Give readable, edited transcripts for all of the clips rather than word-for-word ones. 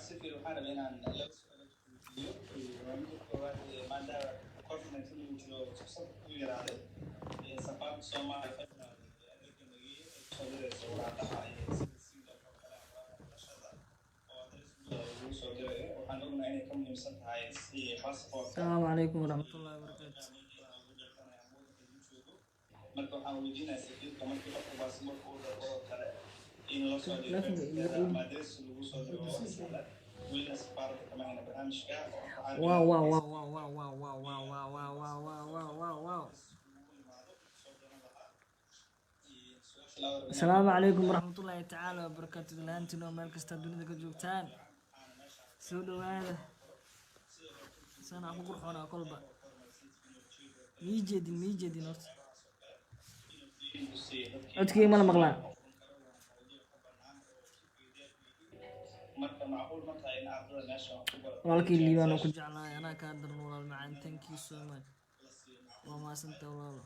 Safiir, waxaan rabaa inaan laba su'aalood ku weydiiyo. Waa midda koowaad, maadaama COVID-19 uu jiro, safarku u yaraaday, safaarada Soomaaliya federal adeega nageeye ay kusoo dirayso waraaqaha sida single oo kale ama dhalashada oo address lagu soo dirayo. Waxaan ognahay inay ka muhiimsan tahay si passport. Asalaamu calaykum waraxmatullahi wabarakaatu. Marka waxaan weydiinayaa safiirka, markii qofka baasaboorka uu dalbado oo kale, in loo soo diro ama address lagu soo diro oo sahlan. Welina safaaradda kama hayna barnaamijka. Wow. Asalaamu calaykum waraxmatullaahi tacaala wabarakaatu. Laantiin oo meel kasta dunida ka joogtaan, soo dhawaada. Sanaa ku qurxoonaa kolba. Mii jeedin, mii jeedin. Horta codkii mala maqlaa? Marka macquul ma tahay in ardada meesha wax ku barato? Walaalkii Liibaan oo ku jeclahay, anaa kaa daran, walaal macaan. Thank you so much, waa mahadsantahay, walaalo.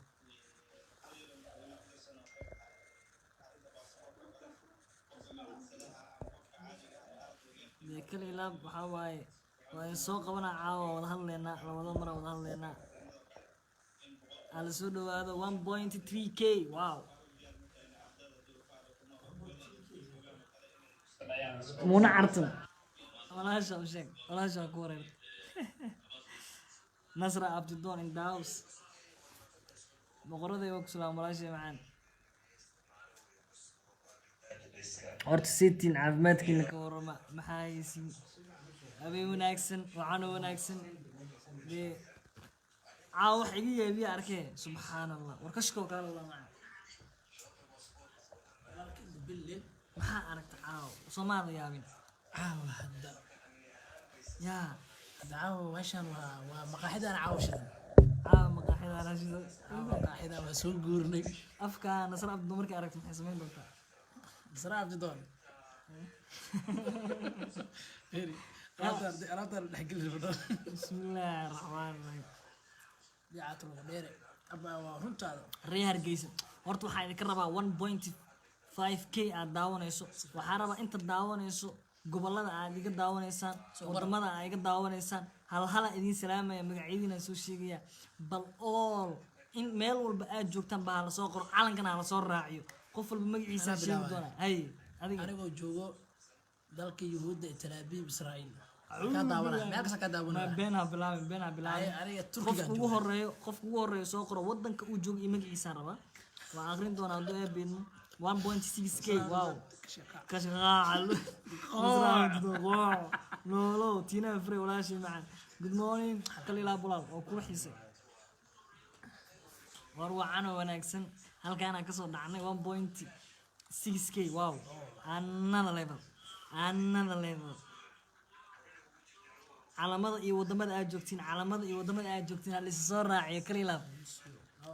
Dee kale ilaab waxaa waaye, waa in soo qabanaa caawa, wada hadleynaa, labada mara wada hadleynaa. Hala soo dhawaado. 1.3K, wow. Muna cartan, walaasha u sheeg, walaasha ku wareerta. Nasra Abdidoon in the house, boqoraday, waa ku salaam, walaashay macaan. Horta sitiin caafimaadkiina ka warama? Maxaa haysiin? Habeen wanaagsan, waxaana wanaagsan. Dee caawa wax iga yaabiya arkee, subxaan Allah. War kashkoo kale la maca. Maxaa aragta caawa? Soomaada yaabin? Caawa hadda. Yaa. Hadda caawa meeshan waa maqaaxidan caawa shidan. Caawa maqaaxida raashida. Caawa maqaaxida waa soo guurnay. Afka Nasra Abdi markay aragto, maxay samayn doontaa? Nasra Abdidoon Heri, alaabtaan dhexgeli rabno. Bismillaahi raxmaan raxiim. Dicaatul dheere abaa, waa runtaada. Reer Hargeysa, horta waxaa idinka rabaa 1.5K aad daawanayso. Waxaa rabaa inta daawanayso, gobolada aad iga daawanaysaan, wadamada aad iga daawanaysaan, hal hala idiin salaamaya, magacyadiina soo sheegaya. Bal all in meel walba aad joogtaan baa hala soo qoro, calankana hala soo raaciyo, qof walba magaciisa Anaa sheegi bilaabaya. doonaa. Hay, adiga. Anigoo joogo dalka Yuhuudda ee Talaabiib, Israa'iil, kaa daawanaya, meel kasta kaa daawanaya. Been ha bilaabin, been ha bilaabin. Aniga Turkigaan Qofka ugu joogaa. horeeyo, qofka ugu horeeyo soo qoro wadanka uu joogo iyo magaciisaan rabaa. Waan aqrin doonaa hadduu eebeedmo. 1.6K, wow. Kashqaacal noolow. Tiina Frey, walaashii macaan, good morning. Kalilaa bulaal oo kula xiisay. War wacan oo wanaagsan. Halkaanaan kasoo dhacnay 1.6K, wow, another level, another level. Calamada iyo wadamada aad joogtiin, calamada iyo wadamada aad joogtiin hal isa soo raaciyo. Kalilaab,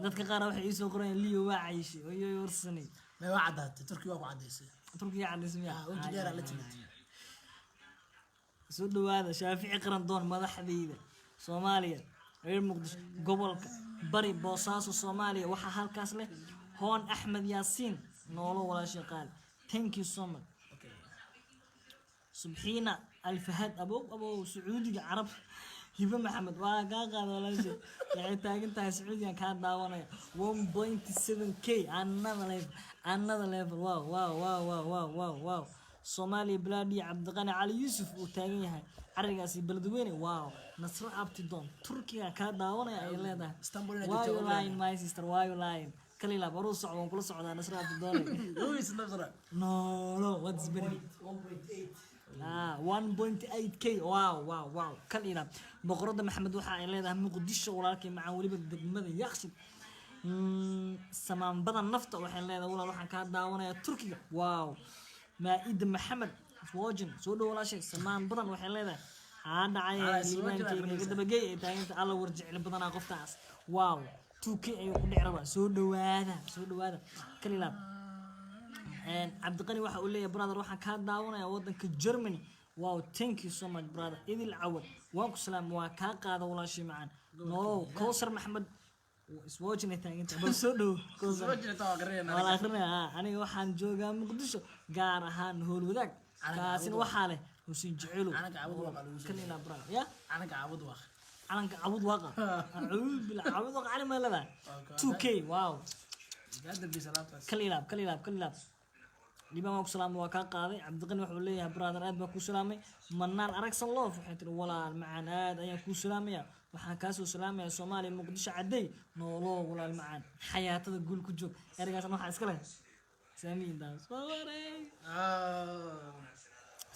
dadka qaar waxay iisoo qorayaan, "Liyo waa cayishay." Oyoy, warsanay. May, waa caddaatay, Turkiga waa ku caddaysay. Turkiga cadays miya? Ah, weji dheer aa la timid. Soo dhawaada. Shaafici Qaran Doon, madaxdayda Soomaaliya, reer Muqdisho, gobolka Bari, Boosaaso, Soomaaliya. Waxaa halkaas leh Hoon Axmed Yaasiin. Noolo, walaashay qaali, thank you so much. Okay. Subxiina Alfahad, abow abow, Sacuudiga Carab. Hibe Maxamed, waa kaa qaada, walaashay. Waxay taagan tahay Sacuudigan kaa daawanaya. 1.7K, another level, another level. Wow. Soomaaliya Bilaadhiya, Cabdiqani Cali Yuusuf uu taagan yahay carigaasi Beledweyne. Wow. Nasro Abtidoon, Turkiga kaa daawanaya ay leedahay. Istanbul inaad Why joogto. you lying, my sister? Why you lying? Kalila baruu socdo, waan kula socdaa, Nasro Abtidoon. Luis Nasra. No, what's better? Ah, 1.8K, wow. Kal ila Boqorada Maxamed waxa ay leedahay Muqdisho, walaalkay macaan, weliba degmada Yaqshid. Samaanbada nafta waxay leedahay, "Walaal, waxaan kaa daawanayaa Turkiga." Wow. Maa-ida Maxamed Wojin, soo dhow, walaashay. Samaan badan waxay leedahay, haa dhacay. Ah, soo jira. Liibaankeyga iga Akhrinaysa. Dabagey ay taaganta. Alla, war jecel badanaa qoftaas. Wow, 2K ayuu ku dhici rabaa. Soo dhawaada, soo dhawaada. Kalilaab Cabdiqani waxa uu leeyahay, "Brother, waxaan kaa daawanayaa wadanka Germany." Wow, thank you so much, brother. Idil Cawad, waan ku salaam, waa kaa qaada, walaashii macaan, nolow. Kowsar Maxamed iswoojinay taaganta. Bal soo dhow, Kowsar. Soo jirta, waa aqrinayna. Waa la akrinaya. Aniga waxaan joogaa Muqdisho, gaar ahaan Howl Wadaag. Calanka Kaasina Cawd. Waxaa leh Xuseen Jeceelo. Calanka Cabud Waaqa lagu soo Kan ilaa bra ya. Calanka Cabud Waaq. Calanka Cabud Waaqa, acuudu billah, Cabud Waaqa cali ma leedahay? 2K, wow. Kaa dambeysa alaabtaas. Kal ilaab, kal ilaab, kal ilaab. Liibaan waa ku salaamay, waa kaa qaaday. Cabdiqani wuxuu leeyahay, brother, aad baan kuu salaamay. Manaan Aragsan Loof waxay tiri, walaal macaan, aad ayaan kuu salaamaya, waxaan kaasoo salaamaya Soomaaliya, Muqdisho cadey. Nooloo walaal macaan, xayaatada guul ku joog. Ereygaasna waxaa iska leh Saamiin daas waa wareeg.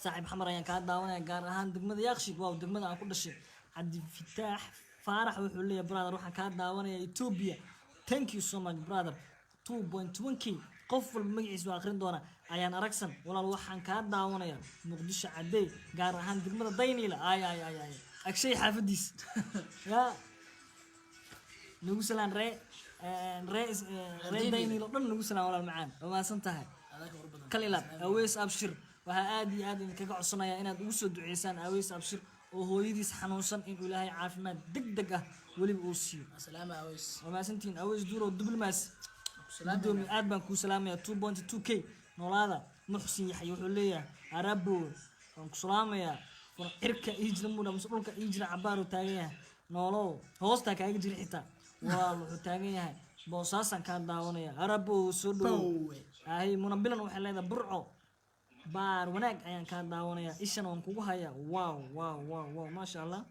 Saaxiib, Xamar ayaan kaa daawanaya, gaar ahaan degmada Yaaqshid. Waaw, degmada aan ku dhashay. Cabdifitaax Faarax wuxuu leeyahay, brother, waxaan kaa daawanaya Ethiopia. Thank you so much, brother. 2.1K, qof walba magaciisa waa akhrin doona. Ayaan Aragsan, walaal, waxaan kaa daawanaya Muqdisho cadey, gaar ahaan degmada Dayniila. Ay ay ay ay, Agshay xaafadiis yaa nagu salaan. Ree ree Dayniila oo dhan nagu salaan, walaal macaan, waa mahadsan tahay. Adaa war badan. Kal ilaab. Aweys Abshir, waxaa aad iyo aad idinkaga codsanayaa inaad ugu soo duceysaan Aweys Abshir oo hooyadiis xanuunsan, inuu Ilaahay caafimaad deg deg ah weliba uu siiyo. Salaama, Aweys. Waa mahadsantihiin. Aweys Duurow Diblomaas gudoomiye, aad baan kuu salaamaya. 2.2K, noolaada. Muxsin Yaxya wuxuu leeyahay, arabo, waan ku salaamayaa. Cirka ii jira muudha mise dhulka ii jira? Cabaaruu taagan yahay. Noolow, hoostaa kaaga jira xitaa walaal. Wuxuu taagan yahay, Boosaasaan kaa daawanaya. Arabo, soo dhowow. Bowe. Ahay, Munabilan waxay leedahay, Burco Baar Wanaag ayaan kaa daawanaya, ishana waan kugu hayaa. Wow wow wow wow, maasha Allah.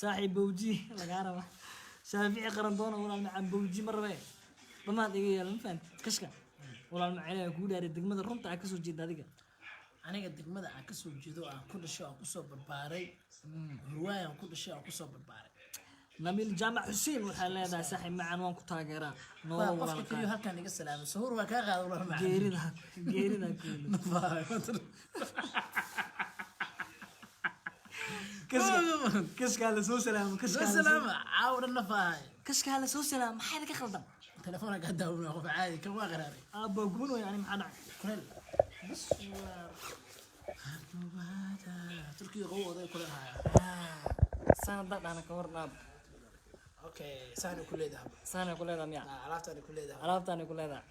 Saaxiib, bowji lagaa raba. Shaafici Qaran doona, walaal macaan, bowji ma rabe, dhamaad iga yeela. Ma fahanti kashka, walaal macaan, ayaa kugu dhaaray degmada runta aa kasoo jeeda adiga. Aniga degmada aan kasoo jeedo, aan ku dhashay, aan kusoo barbaaray, Hurwaay aan ku dhashay, aan kusoo barbaaray. Nabiil Jaamac Xuseen waxay leedahay, saaxiib macaan, waan ku taageeraa. Waa noolo qofka walaal. Keliya halkan iga salaamay. Sahuur waa kaa qaada, walaal macaan. Geerida, geerida keeno. Kashka, kashkaa la soo salaamo, kashkaa soo la soo- salaama, caawa dhan nafaahay. Kashkaa la soo salaamo, maxaa idinka khaldan? Telefoona kaa daawanaya, qof caadi kan waa qaraaray. Aabbaa guban way ani, maxaa dhacay? Kuleel. Bismillah. Turkiga qow oday kuleel haya. Sanada dhana ka war dhaab. Okay, saani ku leedahay. Saana ku leedahay miya? Alaabtaani ku leedahay. Alaabtaani ku leedahay.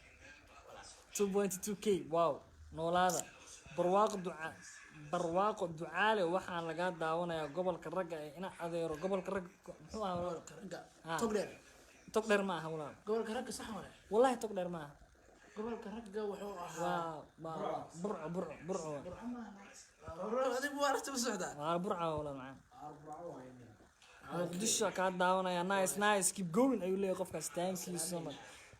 2.2K, wow, noolaada. Barwaaqo Duca, Barwaaqo Ducaale, waxaa lagaa daawanayaa gobolka ragga ee ina adeero. Gobolka ragga muxuu ahaa, walaal? Gobolka ragga. Ah. Togdheer. Tog dheer ma aha, walaal. Gobolka ragga sax wale. Wallahi tog dheer ma aha. Gobolka ragga wuxuu ahaa waa waa Burco, Burco, Burco. Burco maaha. Adigu waa aragta u socdaa. Waa Burco, walaal macaan. Muqdisho kaa daawanaya. Nice, nice, keep going ayuu leeyahay qofkaas. Thank you so much.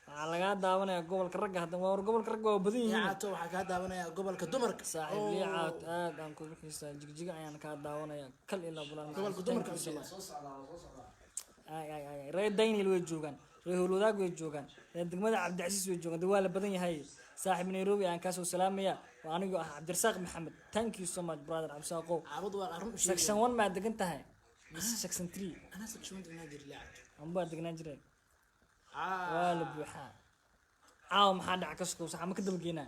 Waxaa lagaa daawanaya gobolka ragga hadda. Waa gobolka ragga, waa badan yihiin. Liicaato waxaa kaa daawanaya gobolka dumarka. Saaxiib Liicaat, aad aan kugu xiisaa. Jigjiga ayaan kaa daawanaya. Kal ilaa bulaan. Gobolka dumarka. Ay ay ay, reer Daniel way joogaan, reer Howlwadaag way joogaan, reer degmada Cabdicasiis way joogaan. De waa la badan yahay. Saaxiib, Nairobi ayaan kaasoo salaamaya. Waa anigoo ah Cabdirasaaq Maxamed. Thank you so much, brother Cabdisaaqow. Caabud waa arrin u sheegaya. Section 1 maa degan tahay mise section 3? Anaa section 1 degnaa jiri, Liicaato. Ambaa degnaan jiray. Waa la buuxaa caawa. Maxaa dhaca kaskow? Sax ma ka dabageynaa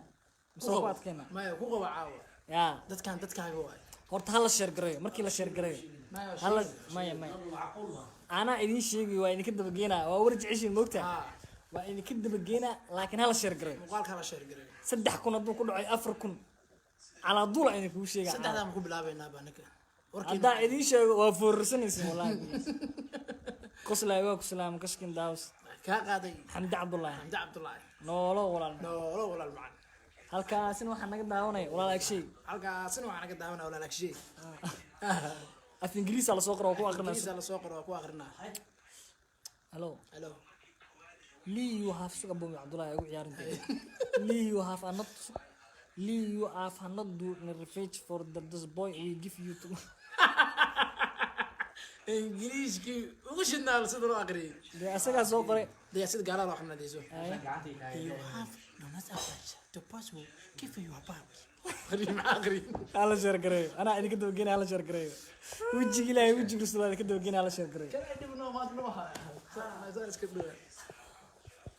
mise waa ku adkeynaa? Maya, ku qaba caawa. Yaa. Dadkan dadkaaga waay. Horta hala share gareeyo. Markii la share gareeyo Maya. hala, maya maya, anaa idiin sheegay, waa idinka dabageynaa. Waa war jeceshiin moogtaa. Waa idinka dabageynaa, laakiin hala share gareeyo. Muuqaalka hala share gareeyo. 3000 hadduu ku dhacay, 4000 calaa duula idinkugu sheega. Saddexdaan ku bilaabaynaa baa ninka warkiina. Haddaa idiin sheego waa foorarsanaysin wallahi. Qoslaay, waa ku salaamo kashkin daawis. Kaa qaaday. Xamdi Cabdullaahi. Xamdi Cabdullaahi. Noolo walaal. Noolo walaal macaan. Halkaasina waxaa naga daawanaya walaal Agshay. Halkaasina waxaa naga daawanaya walaal Agshay. Af Ingiriisa lasoo qoro, waa ku aqrinaa. Ingiriisa lasoo qoro, waa ku aqrinaa. Hello. Hello. Lee, you have suga bumi Cabdullaahi ugu ciyaarintay. Lee, you have a not, Lee, you have not do in revenge for the this boy we give you to. Ingiriiskii ugu shidnaa sida loo aqriyay. Dee asagaa soo qoray. Dee sida gaalada loo aqrinadayso. You have no not approach to possible give you a power. Maxaa aqriyay? Hala share gareeyo, anaa idinka dabageynaya. Hala share gareeyo, wejiga Ilaahay, wejiga Rasuul idinka dabageynaya. Hala share gareeyo. Kan ay dhib noo maad noo haya. Saan iska dhuwa.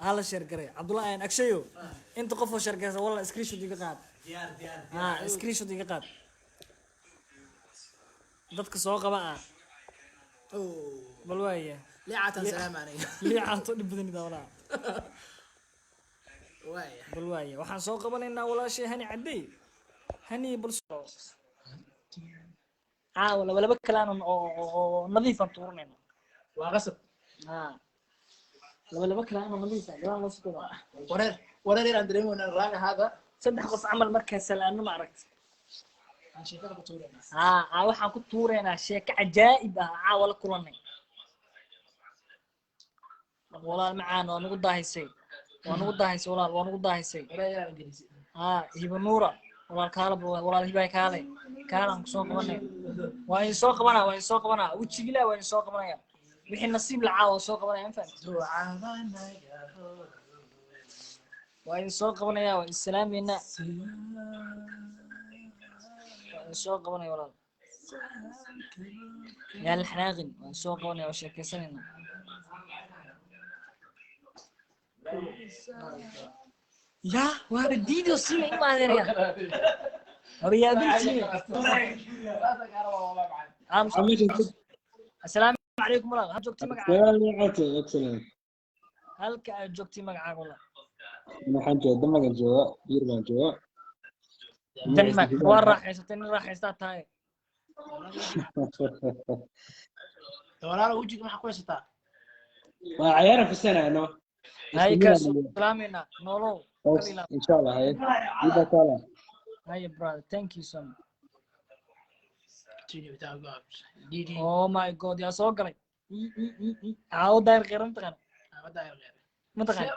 Hala share gareeyo. Cabdullahi ayaan Agshayo, inta qof oo share gareysa, walla screenshot iga qaad. Diyaar, diyaar. Ha, screenshot iga qaad dadka soo qaba ah. Oh. Bal waaya. Liicatan salaam aniga. Liicaato dhib badanida walaa. Waaya. Bal waaya, waxaan soo qabanaynaa walaashay Hani Cadey. Hani, bal Dear Caawa laba laba kalaan oo nadiif aan tuuranayna. Waa qasab. Ha, laba laba kalaan oo nadiif ah gadaal loo socdo. Wareer wareer yaraan dareemayna, raaga hada. Saddex qof camal markaa salaano, ma aragti? Aan sheekada ku tuuraynaa. Ha, waxaan ku tuuraynaa sheeko cajaa'ib ah caawa la kulanay. Walaal macaan, waa nagu daahisay, waa nagu daahisay walaal, waa nagu daahisay. Wareer yaraan gelisay. Ha, Hiba Nuura, walaal kaala, walaal Hibay, kaale kaalaan kusoo qabanay. Waa idin soo qabanaa, waa idin soo qabanaa, wejigila waa idin soo qabanaya. Wixii nasiib la caawa soo qabanaya, ma fahamtid? Waa idin soo qabanaya, waa idin salaameynaa, waa idin soo qabanaya. Walaal, yaa la xanaaqin, waa idin soo qabanaya, waa sheekaysanayna. Ya waaba diido siima imaadeeraya, waaba yaabintiin. Asalaamu calaykum walaal, ha joogtay magacaaga? Halka aad joogtay, magacaaga walaal? Waxaan jooga Denmark, jooga Yurub baan jooga. Denmark, waa raaxaysatay, nin raaxaystaa tahay. Walaalo, wejiga maxaa ku haysataa? Waa cayaara fisanayno. Hay, kaasoo salaamayna, noolow. Insha Allah, haye ida kala. Haye brother, thank you so much. Oh my God, yaa soo galay? Caawo Daayir Kheyr, mataqaana? Mataqaana?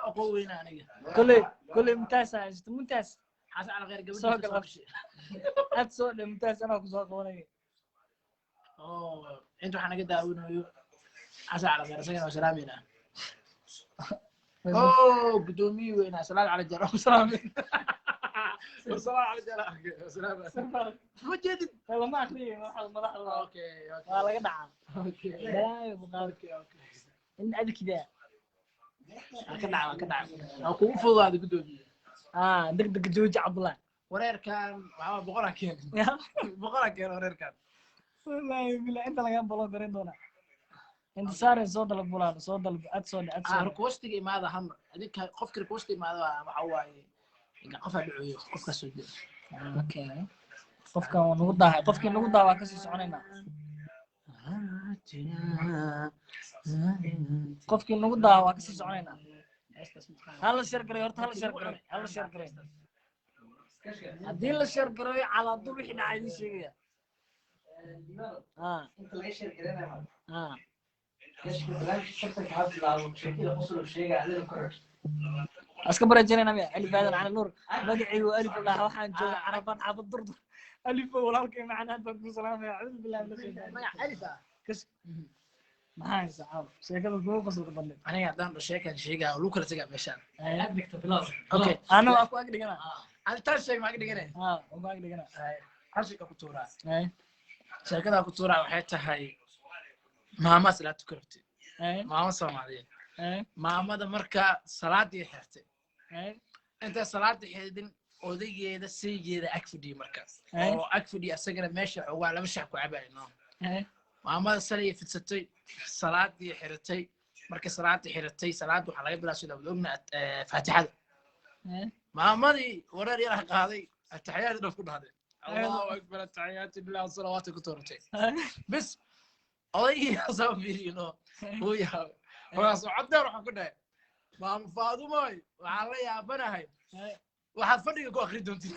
Kolley kolley Mumtaas haysato, Mumtaas soo gal, aad soo dhe Mumtaas, anaa kusoo qabanaya. Inta waxaa naga daawanayo Xasan Cali Kheyr, isagana waa salaameynaa. Oh, guddoomiye weynaa, Salaad Cali Jalo, salaameyn. Salaad Cali Jalo, ma jeedid? Lama akriyo waxa madaxda waa laga dhacaa. Balaayo buqaal in adkida. Waa ka dhaca, waa ka dhaca, waa kugu fududaada guddoomiye. Ah, deg deg jooji, Cabdullah. Wareerkan waxaa 100 keen, 100 keen wareerkan. Wallahi billah, inta laga balo garan doonaa inta saare. Soo dalab walaal, soo dalab, ad soo ad soo. Requestiga imaada hamar adinka, qofka request imaada waxa waaye qof aa dhacoyo, qofkaas soo jira. Okay, qofkan waa nagu daahay, qofkii nagu daaha waa kasii soconaynaa. Qofkii nagu daaha waa kasii soconaynaa. Hala share garay horta, hala share garay, hala share garay. Haddii la share garayo, calaado wixii dhacay idiin sheegaya. Ha ha, iska barajanayna miya? Alif Aadan Cali Nuur, magacaygu Alif Allah, waxaan jooga Carafaan, xaafad Durdur. Alifo, walaalkay macaan, baan ku salaamaya. Acuudu billahi min ashaytaan. Magac Alif ah. Kas maxaa haysa caaw sheekada kugu qosolka badneed? Aniga haddaan sheekan sheegaa lagu kala tegaa meeshaan. Okay, ana waa ku ag dhigana. Taan sheeg, maxaa ka dhiganay? Ha, waa ku ag dhigana. Hal sheeka ku tuuraa. Sheekadaa ku tuuraa waxay tahay maama salaad tukan rabtay, maama Soomaaliyeed. Maamada marka salaadii xirtay, intay salaada xidhin odaygeeda saygeeda ag fadhiyey markaas oo ag fadhiya asagana meesha xoogaa laba shax ku cabayno. Maamada salay fidsatay, salaadii xiratay. Markay salaadii xiratay, salaada waxaa laga bilaaba sida wada ogna Faatixada. Maamadii wareer yar qaaday, ataxiyaad dhaf ku dhahday, Allahu akbar, ataxiyaati billah, salawaati ku tuuratay. Bis odaygii soo fiirino, wuu yaabay. Markaasuu cabdeer waxaan ku dhahay, "Maama Faadumoy, waxaan la yaabanahay waxaad fadhiga ku akri doontid."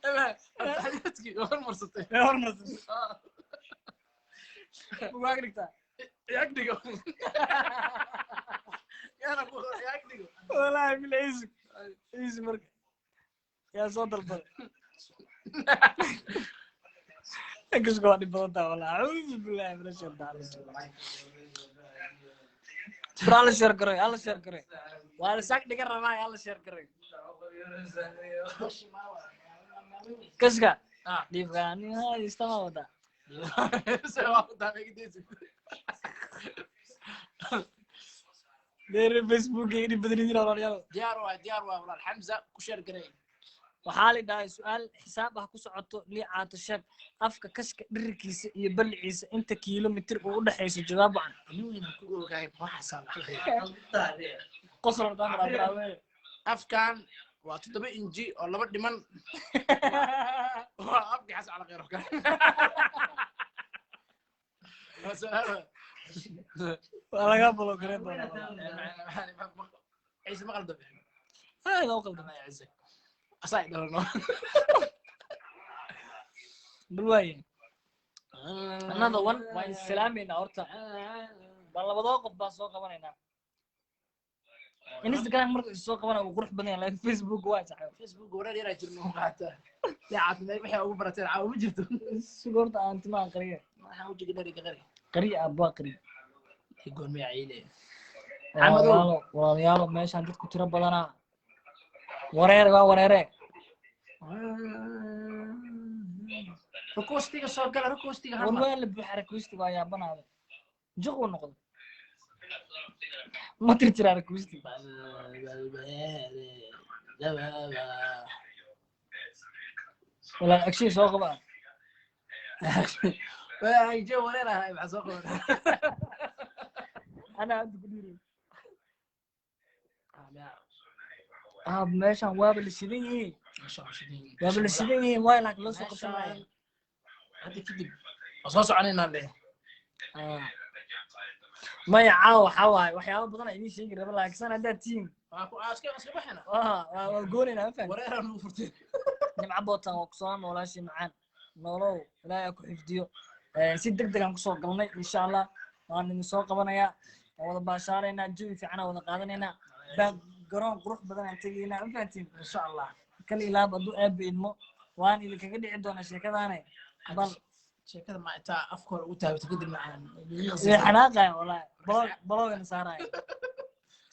Ataxiyaadkii hormarsatay. Hormarsatay, ugu ag dhigtaa. Ag dhigo, yaana ku ag dhigo. Wallahi bila easy easy. Marka yaa soo dalbaday inkastoo waa dhib badan tahay wallahi. Acuudu billahi min ashaytaan. Bro, hala share garay, hala share garay, waa la saag dhigan rabaa, hala share garay. Kaska dhiibkaani istama wadaa. Dheere Facebook dhib badan walaalayaal. Diyaar waay, diyaar waay walaal Xamza, ku share garay. Waxaa la dhahay su-aal xisaab ah ku socoto lii caato. Sheeg afka kashka dhirirkiisa iyo balliciisa inta kiilomitir uu u dhexayso, jawaab wacan. Nin weyn ku ogahay, waxaasaa qosol. Afkan. Waa 7 inji oo laba dhiman. Waa afki Xasan Cali Khayr oo kale. Waa su'aal. Waa laga block gareyn doonaa. Ciise ma qaldan? Aad u qaldan. Allah yacizak, asaa i dhalano. Bal waaye, another one. Waan isalaameynaa horta. Bal labadoo qof baan soo qabanaynaa. Instagram marka is soo qabanaya wuu qurux badan yahay, laakiin Facebook waa saxay. Facebook wareer yaraa jirno qaata. Caafimaad waxay ugu barateen caawa ma jirto. Sugo horta, aan timaha qariya. Waxaan wejiga dhari ka qari. Qariya, abbaa, qariya. Goormaya ciile? Walaalayaalo, walaalayaalo, meeshaan dadku tiro badanaa. Wareere waa wareere. Requestiga soo gala, requestiga. War Hal mar. Waa la buuxa request, waa yaabanaada. Jiq uu noqday, ma tirtiraa request. Walaal, agshay soo qaba. Je wareer ahay, maxaa soo qaban? Anaa hadda ku dhiiray. Ah, meeshaan waaba la shidan yihiin, waaba la shidan yihiin. Waay, laakiin loo soo qabsan maayo. Hadda kadib waa soo soconaynaa le. Ah. Maya, caawa waxaa waaye waxyaabo badan aan idiin sheegi raba, laakiin san haddaad tihiin waa ku iska iska baxayna. Waa goonaynaa, ma fahamtid? Wareeraan ugu furteen. Nimco bootan waa kusoo noolaashii macaan, noolow, Ilaahay ha ku xifdiyo. Si deg deg aan kusoo galnay. Insha Allah waan idin soo qabanayaa, waan wada baashaaraynaa, jawi fiican aan wada qaadanaynaa, baa garoon qurux badan aan tegaynaa, ma fahantiin? Insha Allah. Kal ilaab hadduu Aabbe idmo, waan idinkaga dhici doonaa sheekadaane bal. Sheekada ma intaa afka hore ugu taabto kadibna aan Way xanaaqayan wallahi, block blockana saaraya.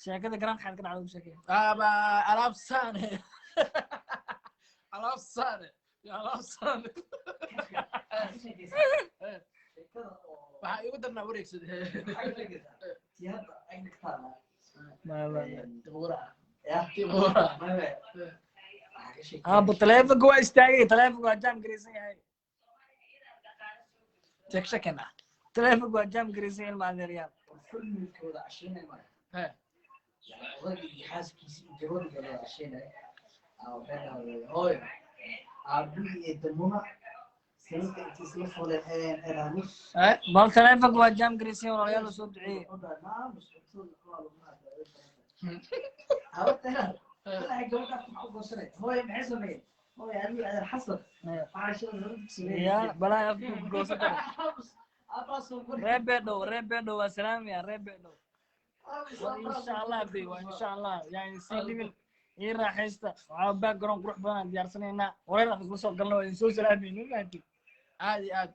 Sheekada garan xaad ka dhacda ugu sheekay. Aba alaab saane, alaab saane ya alaab saane. Waxaa iigu darnaa wareegsade. Tibura. Aabo, taleefonka waa istaagay, taleefonka waa jam garaysan yahay. Sheekana. Taleefonka waa jam garaysan yahay, ilma adeeryaal. He. Odaygii xaaskiisii iyo gabadhii wada casheynaya, waxay dhahdeen hooyo aabihii iyo damuna sanadka inta isla fuleen eraamus. He. Bal taleefonka waa jam garaysan yahay, walaalayaal, oo soo duceeyey. Hooyo maxay sameeyeen? Hooyo adigu adeer Xasan waxaa shalay Ya balaa afku goosan karo. Reer Beedhow, reer Beedhow waa salaamaya, reer Beedhow. Waa insha Allah be, waa insha Allah yani sii dhibin, ii raaxaysta. Waxaa background qurux badan aan diyaarsanaynaa, wareer aan isla soo galna, waa idin soo salaamayna, ma fahantin? Aad iyo aad.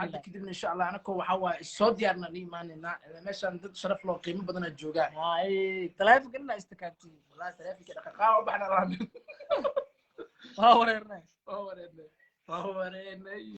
Hadda kadibna insha Allah anakoo waxaa waaye soo diyaarna la imaanaynaa. Meeshaan dad sharaf loo qiimo badana joogaan. Hay, taleefonka dhinaa istakaabtiy. Wallahi taleefonka dhaqaqaa u baxna. Waa wareernay. Waa wareernay, waa wareernay.